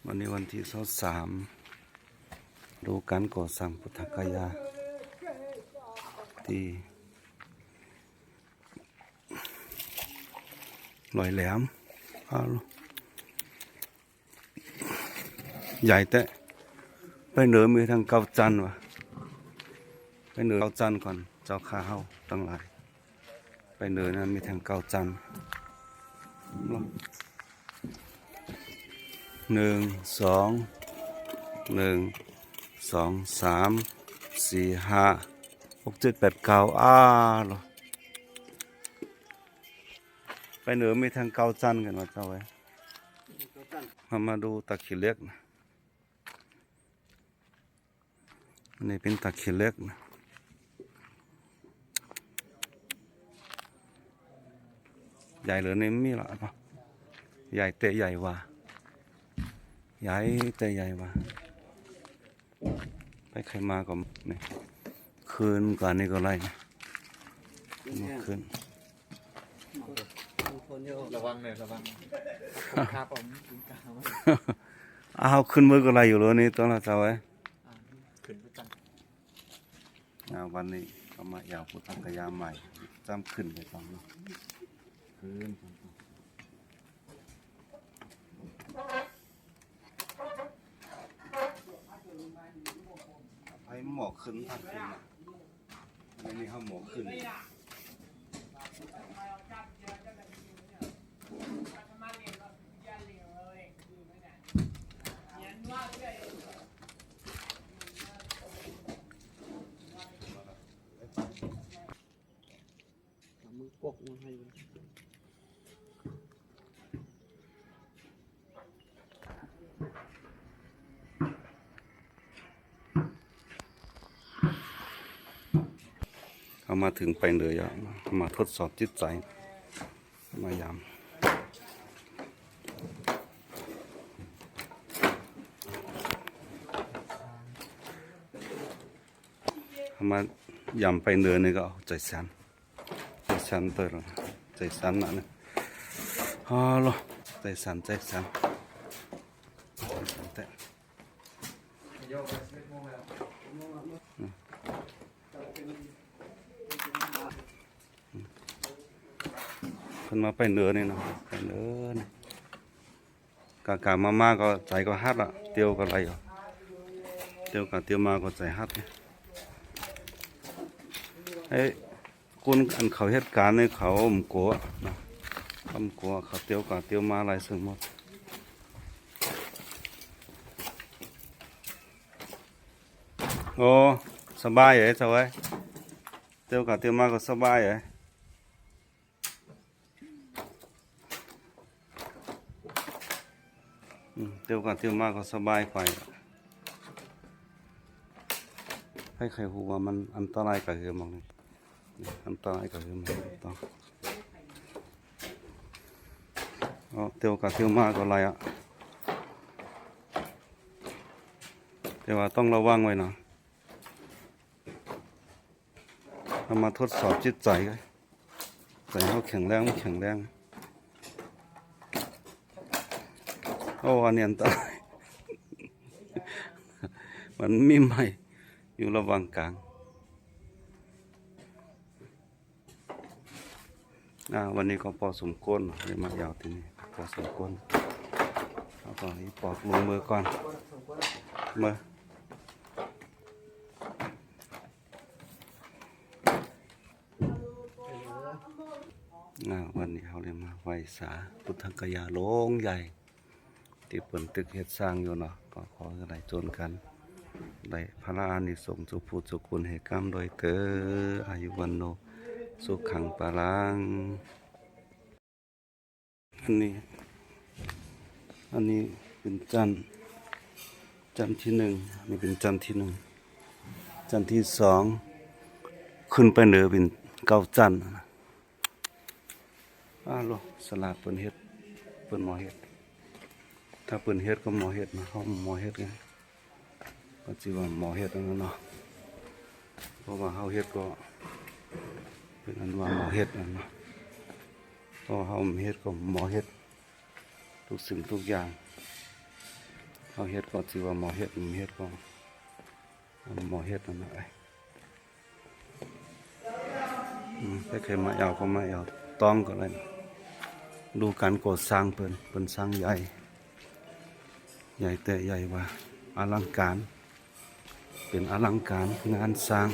ວັນນີ້ວັນທີຊາວສາມ ດູການກໍ່ສ້າງພຸດທະກະຍາທີ່ລອຍແຫຼມ. ອ້າວ ໃຫຍ່ແທ້. ໄປເໜີມີທັງເກົ້າຊັ້ນວ່າ ໄປເໜີເກົ້າຊັ້ນກ່ອນ ເຈົ້າຂ້າເຮົາທັງຫຼາຍ. ໄປເໜີນັ້ນມີທັງເກົ້າຊັ້ນ ໜຶ່ງ ສອງ ໜຶ່ງ ສອງ ສາມ ສີ່ ຫ້າ ຫົກ ເຈັດ ແປດ ເກົ້າ ອ້າວ ໄປເໜີມີທັງເກົ້າຊັ້ນກັນວ່າເຈົ້າເອີຍ. ເຮົາມາດູຕາຂີ້ເຫຼັກນະ. ອັນນີ້ເປັນຕາຂີ້ເຫຼັກນະ. ໃຫຍ່ເລີຍນີ້ມີລະ ໃຫຍ່ແຕ່ໃຫຍ່ວ່າ ໃຫຍ່ແຕ່ໃຫຍ່ວ່າ. ໃຜໃຄ່ມາກໍນີ້ ຄືນກວ່ານີ້ກໍໄດ້ນະ ຄືນ. ລະວັງເດີ ລະວັງ ຄາບເອົາ ກິນກາວ. ອ້າວ ຂຶ້ນເບິ່ງກໍໄດ້ຢູ່ໂລນີ້ ຕອນລະເຈົ້າເອີຍ. ອ່າ ຂຶ້ນໄປກັນ. ອ່າ ວັນນີ້ກໍມາແອວພຸດທະກະຍາໃໝ່ ຈຳຂຶ້ນໄປກ່ອນເນາະ ຂຶ້ນ. ໃຜໝໍຂຶ້ນທາງຂຶ້ນນະ. ອັນນີ້ເຮົາໝໍຂຶ້ນ. ເອົາມືປົກມັນໃຫ້. ເຮົາມາເຖິງໄປເໜືອແລ້ວ ມາທົດສອບຈິດໃຈ ມາຢາມ. ເຮົາມາຢາມໄປເໜືອນີ້ກໍເອົາໃຈສັ່ນ ໃຈສັ່ນເຕີລະ ໃຈສັ່ນນະນີ້. ຮາໂລ ໃຈສັ່ນ ໃຈສັ່ນ ໃຈສັ່ນແທ້. ເພິ່ນມາໄປເໜືອນີ້ເນາະ ໄປເໜືອນີ້. ກາກາມາມາກໍໃຈກໍຮັດລະ ຕຽວກໍໄຫຼຢູ່ ຕຽວກາຕຽວມາກໍໃຈຮັດ. ເອີ ຄົນອັນເຂົາເຮັດການນີ້ເຂົາບໍ່ກົວເນາະ ເຂົາບໍ່ກົວ ເຂົາຕຽວກາຕຽວມາໄຫຼເຊິ່ງໝົດ. ໂອ້ ສະບາຍເອີຍ ສະບາຍ ຕຽວກາຕຽວມາກໍສະບາຍເອີຍ. ອືມ ຕຽວກາຕຽວມາກໍສະບາຍໄປ. ໃຜໃຄ່ຮູ້ວ່າມັນອັນຕະລາຍກະເຮືອໝອງນີ້ ອັນຕະລາຍກະເຮືອໝອງນີ້. ເອົາ ຕຽວກາຕຽວມາກໍໄຫຼອະ ແຕ່ວ່າຕ້ອງລະວັງໄວ້ນະ. ເຮົາມາທົດສອບຈິດໃຈ ໃຈເຮົາແຂງແຮງບໍ່ແຂງແຮງ. ໂອ້ ອັນນີ້ອັນຕະລາຍ ມັນມີໄມ້ຢູ່ລະຫວ່າງກາງ. ອ່າ ວັນນີ້ກໍພໍສົມຄວນເນາະ ໄດ້ມາແອວທີ່ນີ້ພໍສົມຄວນ. ເຮົາກໍອີປອກລົງມືກ່ອນ ເມືອ. ອ່າ ວັນນີ້ເຮົາໄດ້ມາໄຫວ້ສາພຸດທະກະຍາໂລງໃຫຍ່ ທີ່ເພິ່ນຕຶກເຮັດສ້າງຢູ່ເນາະ ກໍຂໍໃຫ້ໄດ້ຈົນກັນ ໄດ້ພະລາອານິສົງທຸກຜູ້ທຸກຄົນ ເຮກຳດ້ວຍເຕີ ອາຍຸວັນໂນ ສຸຂັງປະລັງ. ອັນນີ້ ອັນນີ້ເປັນຊັ້ນ ຊັ້ນທີໜຶ່ງ ນີ້ເປັນຊັ້ນທີໜຶ່ງ ຊັ້ນທີສອງ ຂຶ້ນໄປເໜືອເປັນເກົ້າຊັ້ນ. ອ້າໂລ ສະຫຼາດເພິ່ນເຮັດ ເພິ່ນໝໍເຮັດ ຖ້າເພິ່ນເຮັດກໍໝໍເຮັດນະ ເຮົາໝໍເຮັດໄງ ກໍຊິວ່າໝໍເຮັດນັ້ນເນາະ ເພາະວ່າເຮົາເຮັດກໍເປັນອັນວ່າໝໍເຮັດນັ້ນເນາະ ເພາະວ່າເຮົາເຮັດກໍໝໍເຮັດ ທຸກສິ່ງທຸກຢ່າງ ເຮົາເຮັດກໍຖືວ່າໝໍເຮັດ ໝໍເຮັດກໍໝໍເຮັດຫັ້ນນະ. ອືມ ໃຜເຄີຍມາແອວກໍມາແອວຕ້ອງກໍໄດ້. ດູການກໍ່ສ້າງເພິ່ນ ເພິ່ນສ້າງໃຫຍ່ ໃຫຍ່ແຕ່ໃຫຍ່ວ່າ ອະລັງການ ເປັນອະລັງການງານສ້າງ.